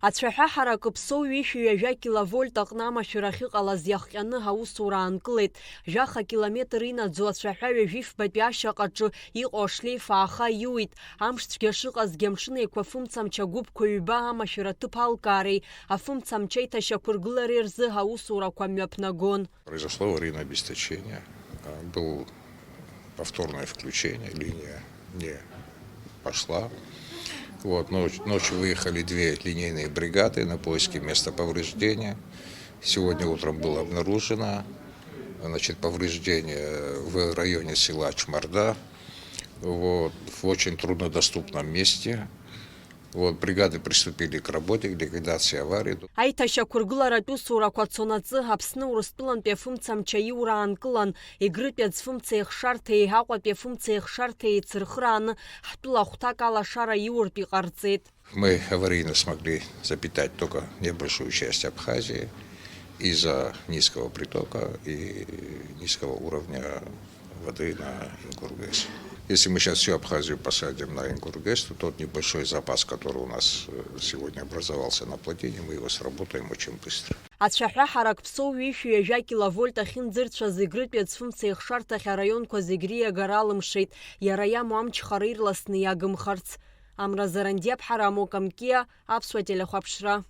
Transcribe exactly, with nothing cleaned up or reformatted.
Ацәаҳәа ҳаракы Ԥсоу ҩышәи ҩажәа киловольт аҟны амашәыр ахьыҟалаз иахҟьаны ҳаусура аанкылеит. Жәаха километр инаӡоу ацәаҳәа ҩажәи фбатәи ашьаҟаҿы иҟоу ашлеиф ааха иуит. Амш цәгьа шыҟазгьы, амшын еиқәа фымцамч агәыԥқәа ҩба амашәыр аҭыԥ алкаареи афымцамч аиҭашьақәыргылареи рзы ҳаусурақәа мҩаԥнагон. Произошло аварийное обесточение. А, был повторное включение, линия не пошла. Вот, ночь, ночью выехали две линейные бригады на поиски места повреждения. Сегодня утром было обнаружено, значит, повреждение в районе села Чмарда. Вот, в очень труднодоступном месте. Вот, бригады приступили к работе, к ликвидации аварии. Аиҭашьақәыргыларатә усурақәа цонаҵы Аԥсны Урыстәылантәи афымцамч аиура аанкылан, Егрытәи аӡфымца еихшарҭеи Аҟәатәи афымца еихшарҭеи еицырхырааны, ҳтәыла ахәҭак алашара аиуртә иҟарҵеит. Мы аварийно смогли запитать только небольшую часть Абхазии из-за низкого притока и низкого уровня воды на Ингургес. Если мы сейчас всю Абхазию посадим на Ингургес, то тот небольшой запас, который у нас, э, сегодня образовался на плотине, мы его сработаем очень быстро. Ацәаҳәа ҳарак Ԥсоу ҩышәи ҩажәа киловольт ахьынӡырцәаз Егрытәи аӡфымца еихшарҭахь араионқәа зегь риагара алымшеит, иара иамоу амчхара ирласны иагымхарц. Амра Зарандиаԥҳа, Рамо Камкиа, Аԥсуа телехәаԥшра.